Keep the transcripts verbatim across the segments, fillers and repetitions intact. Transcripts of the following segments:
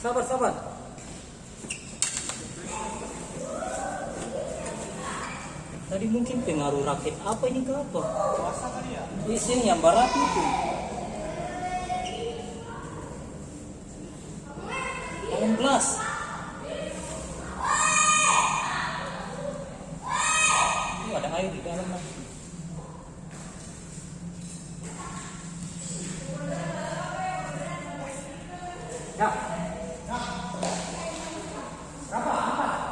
Sabar, sabar. Tadi mungkin pengaruh raket apa ini ka apa? Iya, seng yang barat itu. Dalam gelas. Itu ada air di dalam, Mas. Ya. Berapa? Empat.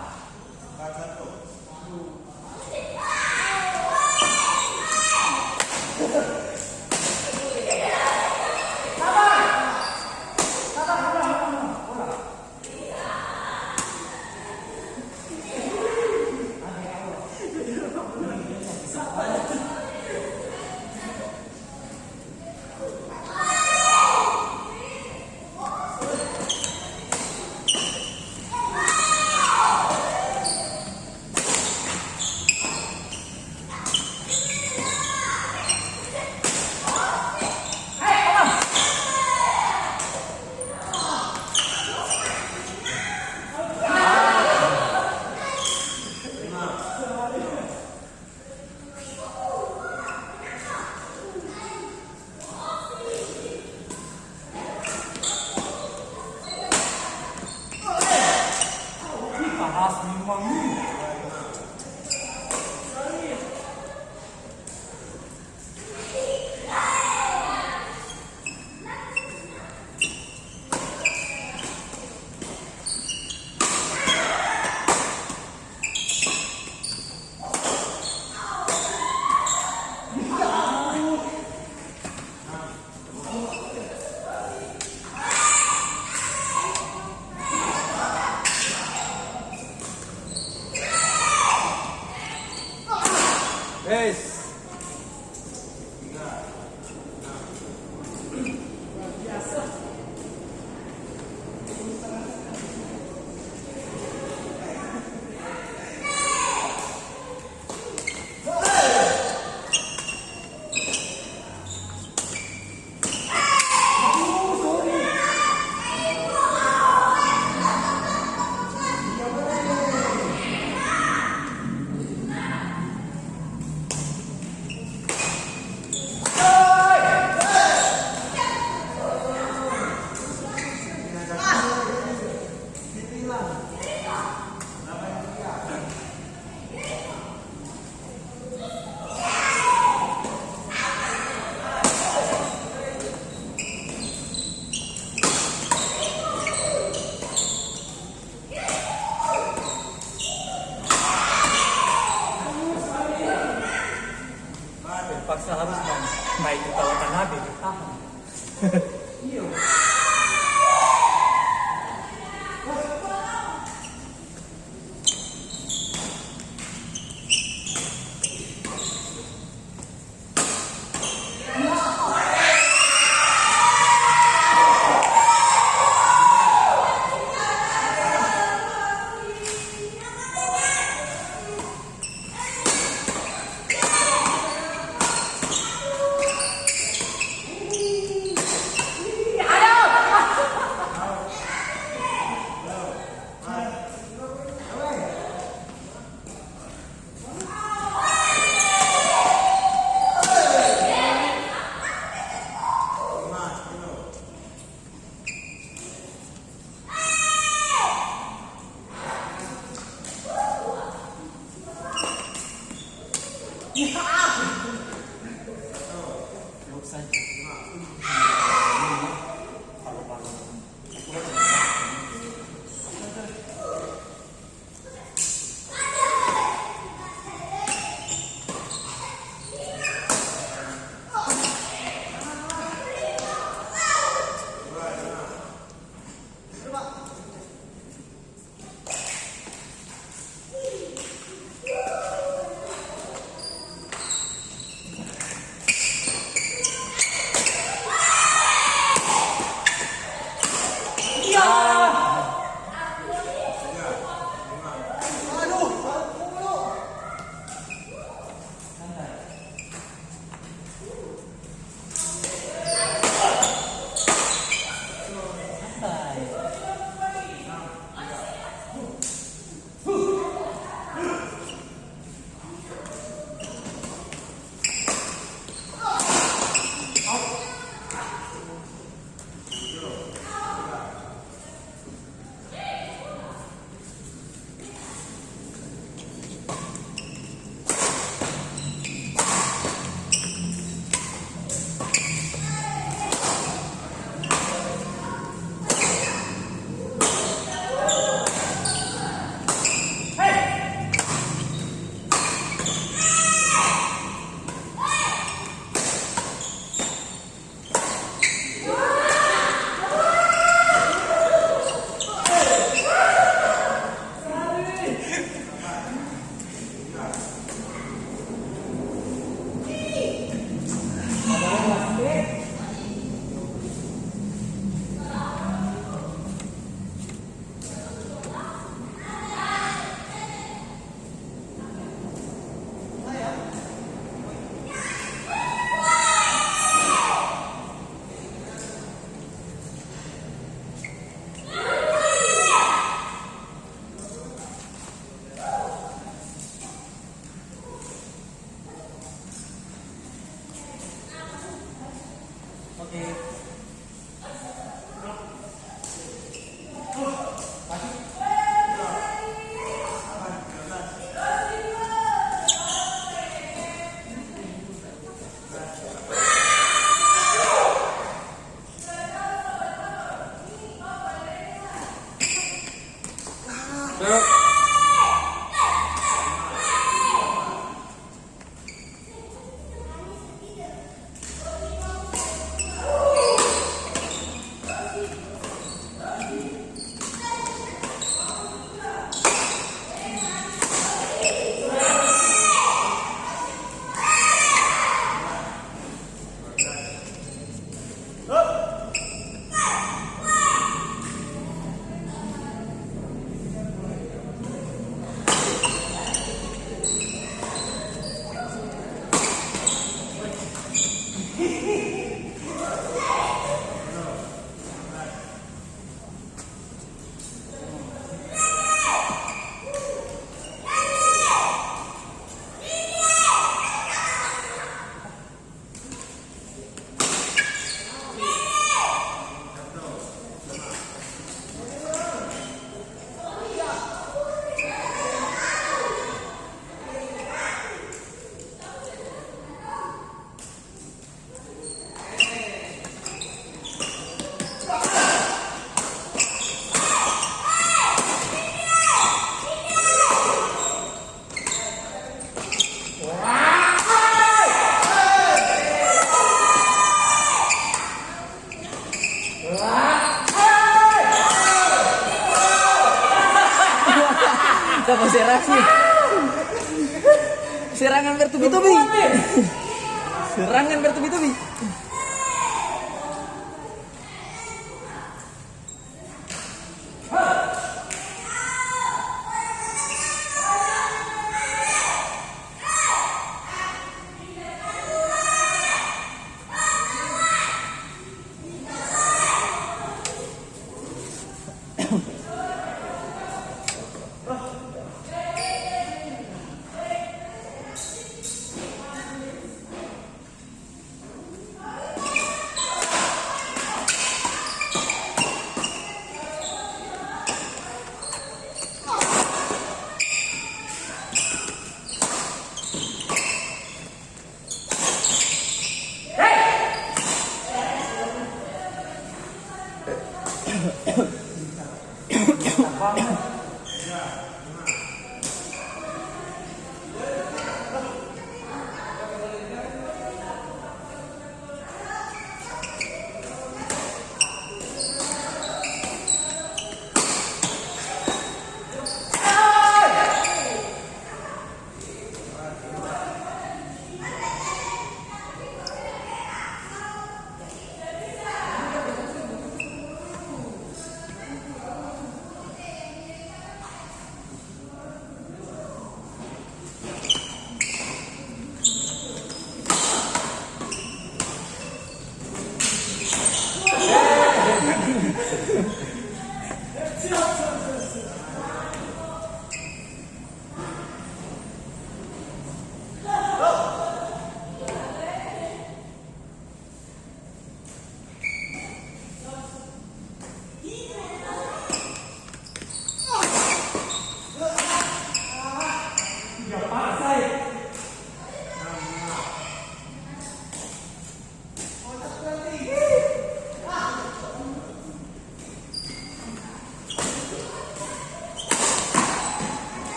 Sapa serang sih? Serangan bertubi-tubi. Serangan bertubi-tubi.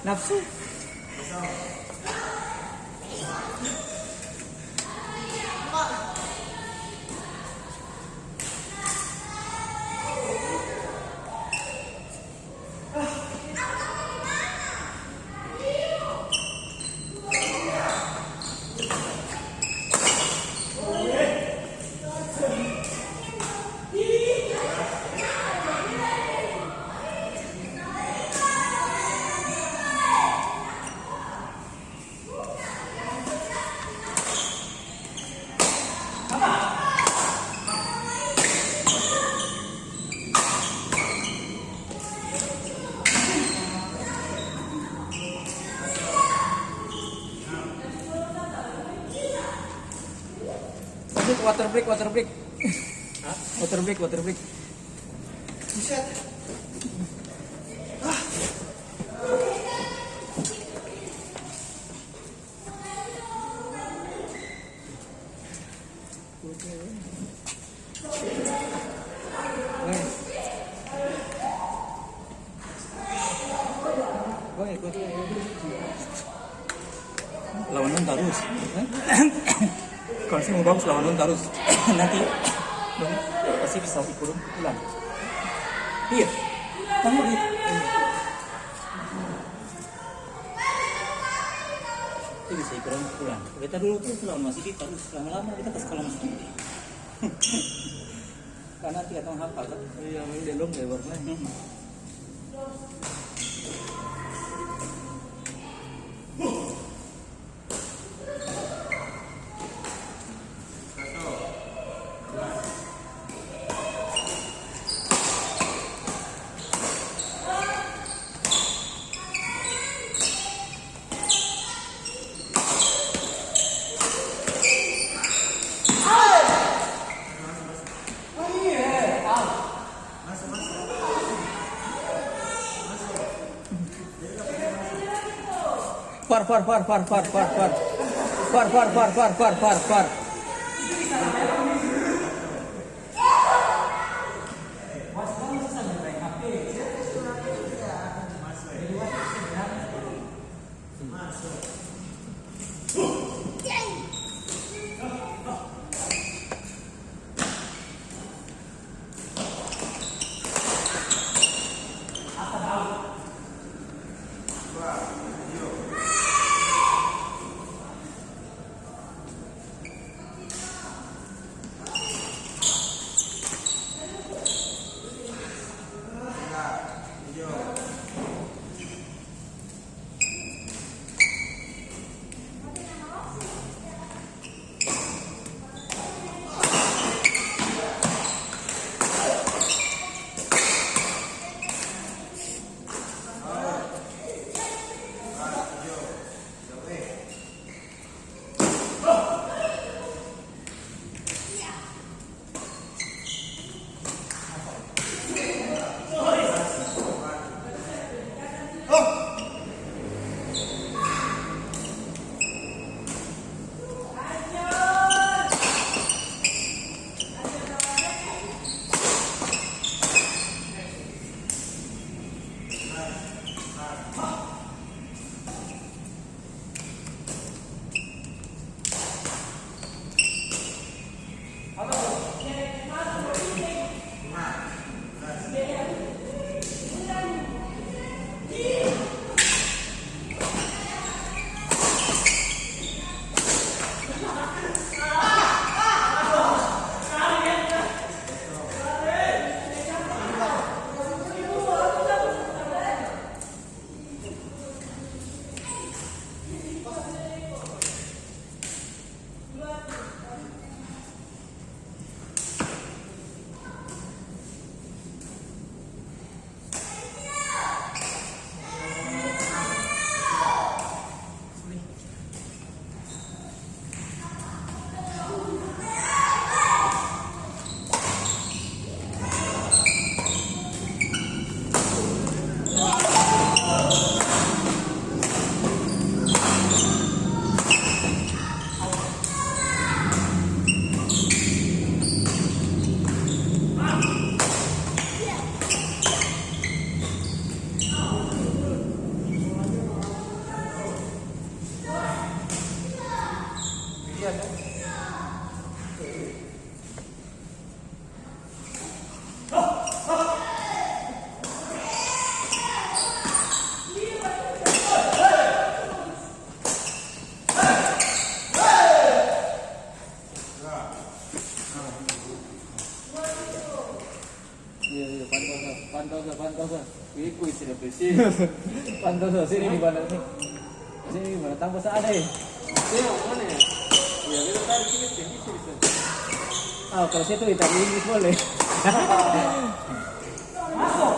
Nafsu. Water break, water break. Hah? Water break, water break. Buset. Ah. Lawan dong tarus, eh? Kalo seng mo bagus lawan dong tarus, nanti dong pasti bisa iko dong pulang. Iya. Tanggung itu. Itu bisa iko dong pulang. Beta dulu tuh lawan Masidi tarus, lama-lama beta kas kalah Masidi. Karena tiga tahun hafal, kan? Iya, memang dia dong kayak warna. Hmm. Far, far, far. Far, far, far, far, far, far, far. Pantas lah, sini di mana nih? Sini di mana? Tampa sa ada, eh. Sini mau mana ya? Ya, beta tarik sini, sini, sini, sini. Ah, kalau situ hitam Inggris boleh. Masuk.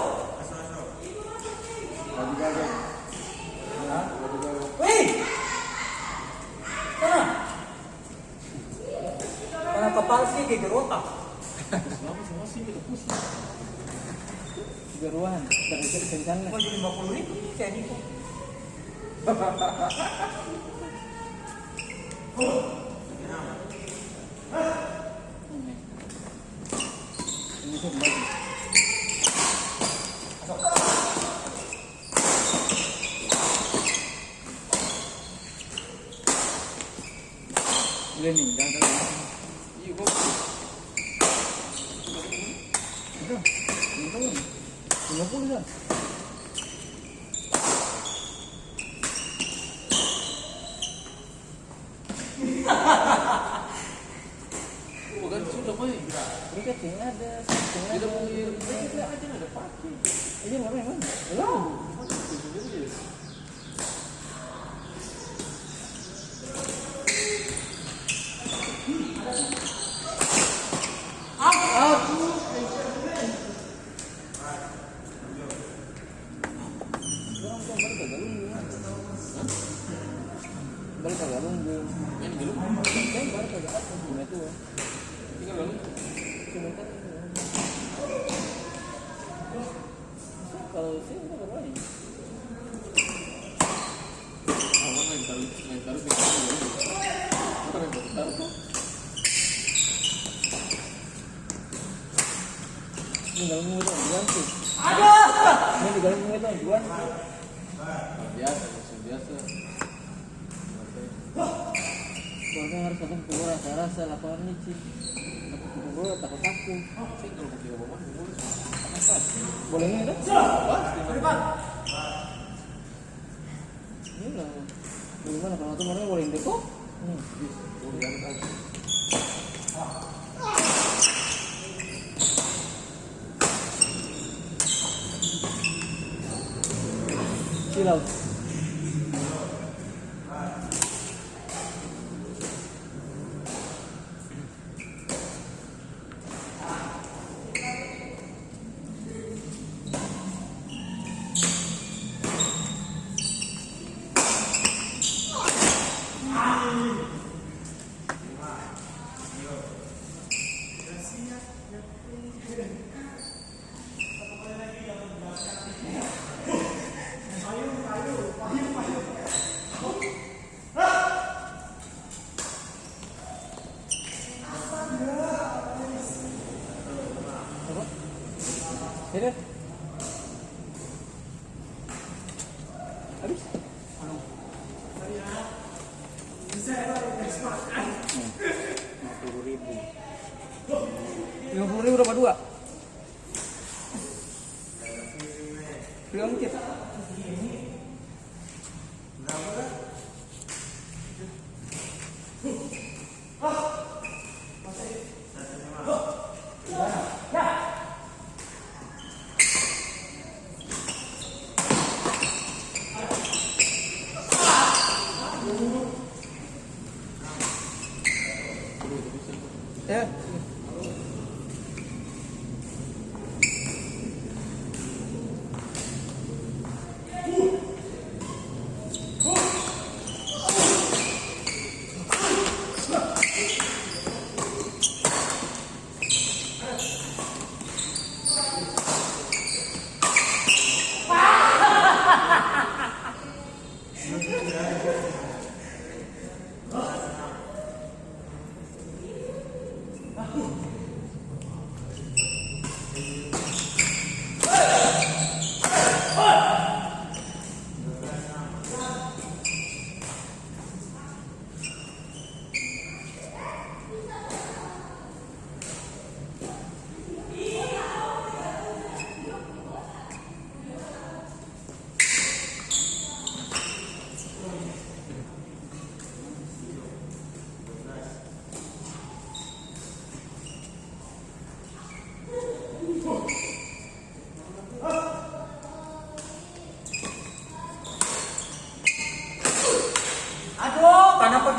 Hah? Wih! Sana. Karena kepala sih geger otak. Geruan, terus kencang. Mau jadi lima puluh ribu nih, kayak gitu. Ini tuh, Udah nih, jangan terlalu. Iya, bagus. Udah, lima puluh, lima puluh, San. Oh, kan sudah, Mai. Ini kan sini ada, sini ada. Tidak mau lihat, lihat aja, ada pakai. Iya, nggak memang. Belum. Balik ka galung dulu. Main galung? Kan balik ka galung, cuma itu. Tinggal galung? Sebentar. Kalau sini kita bermain. Awal main taruh, main taruh, main taruh, main taruh. Ini galung itu, Juan, tuh. Ada! Ini galung itu, Juan. Biasa, biasa, biasa. Pokoknya harus ada pukul rasa-rasa lapangan licin. Tapi pukul takut-takut. Boleh ini, kan? Pas, di depan. Ini lah. Bagaimana kalau kemarin boleh ini kok? Hmm. Silau. Apa? Ini? Habis? Lima puluh ribu. Lima puluh ribu dapat dua. Bilang kita. Ya.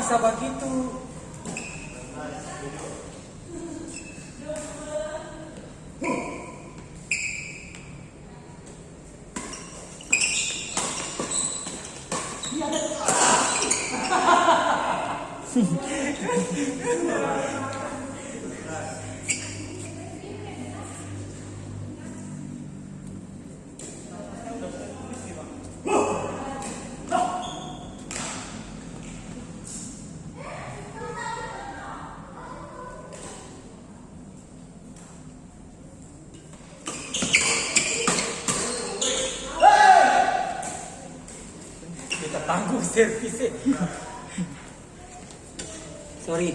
Bisa bagitu. Beta tanggung servis e. Sorry.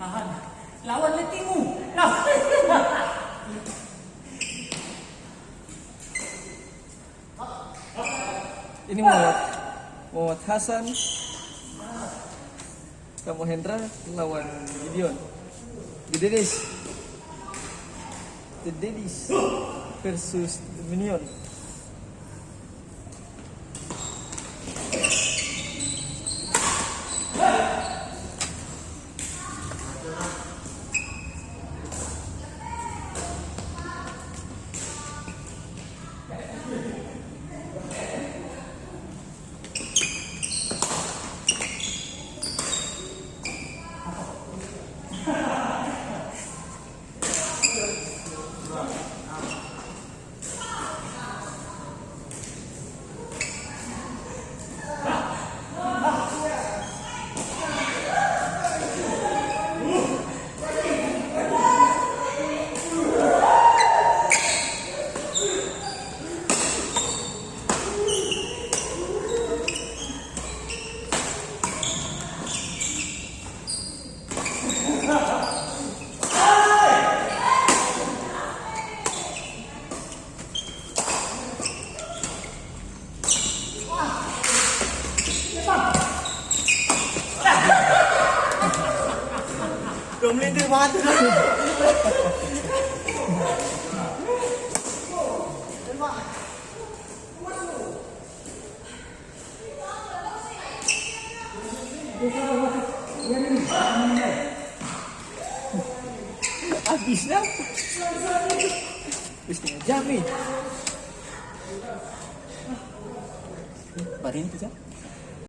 Tahan. Lawan letimu. Lawan. Ini Muhammad, Muhammad Hasan, Kamo Hendra lawan Gideon. Gideonis. Gideonis versus Minion. Dua melintir batu dah. Abis dah. Abis setengah jam nih. Barinti, Cak.